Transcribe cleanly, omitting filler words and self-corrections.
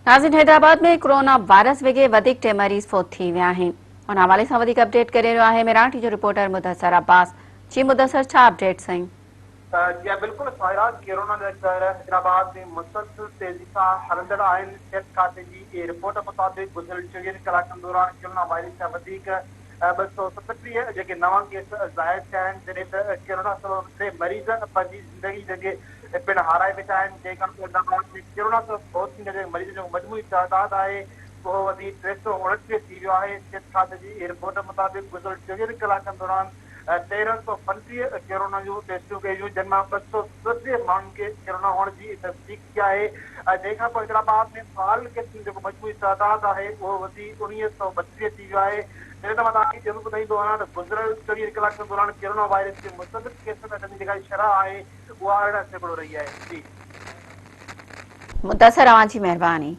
ناظرين Hyderabad ۾ corona virus وگهي وڌيڪ ٽي مريض فوت ٿي ويا آهن ان حوالي سان وڌيڪ اپڊيٽ ڪري رهيو آهي ميران ٽي جو رپورٽر مدثر عباس جي مدثر ڇا اپڊيٽس آهن. جي ها بلڪل سائرا ڪورونا جا قهر حيدرآباد ۾ مسلسل تيزي سان هلندڙ آهن صحت کاتي جي رپورٽ مطابق گذريل چوويهن ڪلاڪن دوران ڪورونا وائرس جا وڌيڪ 237 جيڪي نوان ڪيس ظاهر ٿيا آهن جڏهن ته ڪورونا سبب ٽي مريض پنهنجي زندگي جيڪي پڻ هارائي ويٺا آهن جنهن کان پوء حيدرآباد ۾ ڪورونا سبب فوت ٿيندڙ جيڪي مريضن جو مجموعي تعداد آهي اهو وڌي 329 ٿي ويو آهي صحت کاتي جي رپورٽ مطابق گذريل چوويهن ڪلاڪن دوران 1335 ڪورونا جون ٽيسٽون ڪيون ويون جن مان 237 ماڻهن کي ڪورونا هئڻ جي تصديق ٿي آهي جنهن کان پوء حيدرآباد ۾ فعال ڪيسن جو جيڪو مجموعي تعداد آهي اهو وڌي 1932 ٿي ويو آهي جڏهن ته مان توهان کي اهو به ٻڌائيندو هلان ته گذريل 24 ڪلاڪن دوران ڪورونا وائرس جي مثبت ڪيسن اچڻ جي جيڪا شرح آهي اها 18% رهي آهي جي. مدثر اوهان جي مهرباني.